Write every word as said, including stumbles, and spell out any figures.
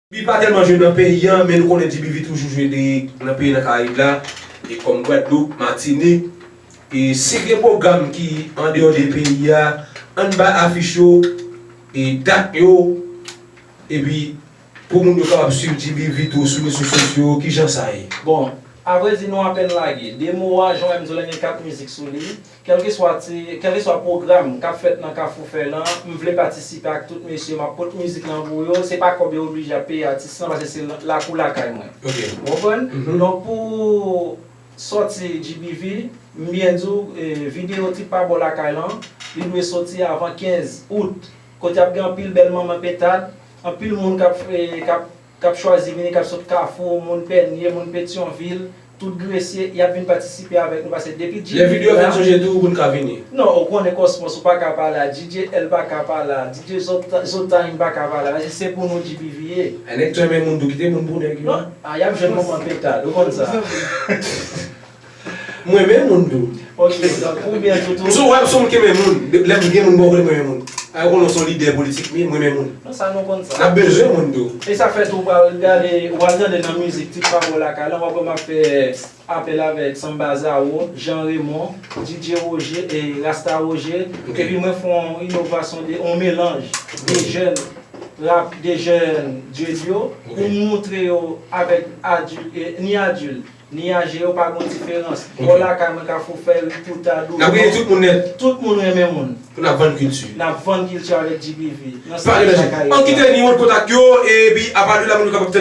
Li pa tèlman jwe nan peyi a, men nou konnen G B V toujou jwe de, nan peyi nan Karayib la, e kòm Gwadloup, Matinik. E si gen pwogram ki andeyò de peyi a, ann bay afich yo, e dat yo, epi pou moun yo kapab swiv G B V tou sou rezo sosyo, kijan sa ye? Bon, avrèdi nou apèn lage. De mo a, jan w wè m di w la, gen kat mizik sou li. Kèlkeswa ti, kèlkeswa pwogram k ap fèt nan Kafou Fè lan, m vle patisipe ak tout mesye, m ap pot mizik lan pou yo. Se pa kòb yo oblije ap peye atis lan, paske se lakou lakay mwen. Ok. Ou konprann? Donk pou sòti G B V, m byen di w, e, videyo Trip pa bò lakay lan, li dwe sòti avan kenz out. Kote ap gen anpil bèl manman pentad, anpil moun k ap, e, k ap k ap chwazi vini, k ap sot Kafou, moun Pènye, moun Petyonvil, tout Gresye, y ap vin patisipe avèk nou, paske depi G B V la. Lè videyo a fè n sonje tou pou n ka vini. Non, ou konnen Cosmos, ou pa ka pa la, D J L pa ka pa la, D J Zota-, Zotime pa ka pa la, paske se pou nou G B V ye. Ay, nèg tou renmen moun tou, kite moun pou nèg yo. Non, a, y ap jwenn manman pentad, ou konn sa. M renmen moun tou. Ok, donk ou byen tou tou. M sou wè m sou moun ki renmen moun. Lè m gen moun bò kote m renmen moun. A yo konnen w se yon lidè politik m ye, m renmen moun. Non, sa nou konn sa. N ap bezwen moun tou. E sa fè tou w pral gade, w al tande nan mizik Trip pa bò lakay lan, w ap wè m ap fè apèl avèk Samba Zao, Jean Raymond, D J Roger e Rasta Roger. Epi mwen fè yon inovasyon, de, yon melanj de jèn rap, de jèn drill yo, pou m montre yo avèk adil, e, ni adil, ni aje yo pa gon diferans. Bò lakay mwen Kafou Fè, Ripouta, Doubon. N ap rele tout moun nèt. Tout moun renmen moun. Pou n ap vann kilti. N ap vann kilti avèk G B V. Nan sa chak aye. Ann kite nimewo kontak yo, epi apa de la moun yo kapab tande.